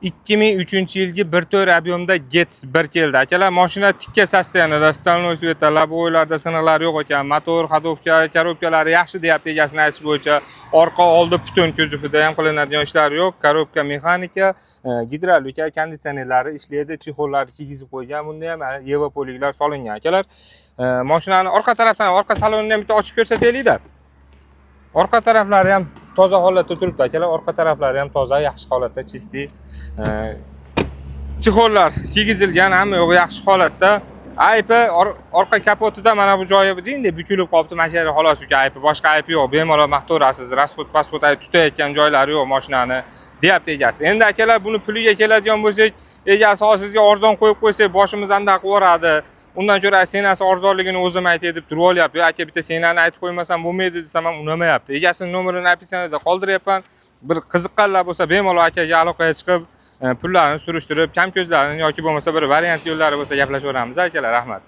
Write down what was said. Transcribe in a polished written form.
2003-yilgi 1.4 объем da Getz 1 keldi. Akalar, mashina tikka состояние da, стальной света, лобовой larda siniqlar yo'q ekan. Motor, ходовка, коробка lari yaxshi deyapti egasini aytish bo'yicha. Orqa oldi butun, kuzovida ham qilinadigan ishlar yo'q. Коробка mexanika, gidravlika, konditsionerlari ishlaydi, чехол lari kiygizib qo'ygan. Bunda ham Yeva полик lar solingan akalar. Mashinani orqa tarafdan, orqa salonini ham bitta ochib ko'rsataylik-da. Orqa taraflari ham toza holatda turibdi akalar. Orqa taraflari ham toza, yaxshi holatda, чистый. Чехол lar kiygizilgan, hamma yo'g'i yaxshi holatda. Aybi orqa kapotida mana bu joyi endi bukilib qolibdi, mana shu yerda xolos uka aybi, boshqa aybi yo'q. Bemalol maqtaverasiz, расход pasxod tutayotgan joylari yo'q mashinani, deyapti egasi. Endi akalar, buni puliga keladigan bo'lsak, egasi hozir sizga arzon qo'yib qo'ysak, boshimiz andaq qilib yuboradi. Undan ko'ra цена si arzonligini o'zim aytay deb turib olyapti. Aka, bitta цена ni aytib qo'ymasam bo'lmaydi desam ham unamayapti. Egasini nomerini описание da qoldiryapman. Bir qiziqqanlar bo'lsa, bemalol akaga aloqaga chiqib, pullarini surishtirib, kam ko'zlarini yoki bo'lmasa bir variant yo'llari bo'lsa gaplashaveramiz akalar, rahmat.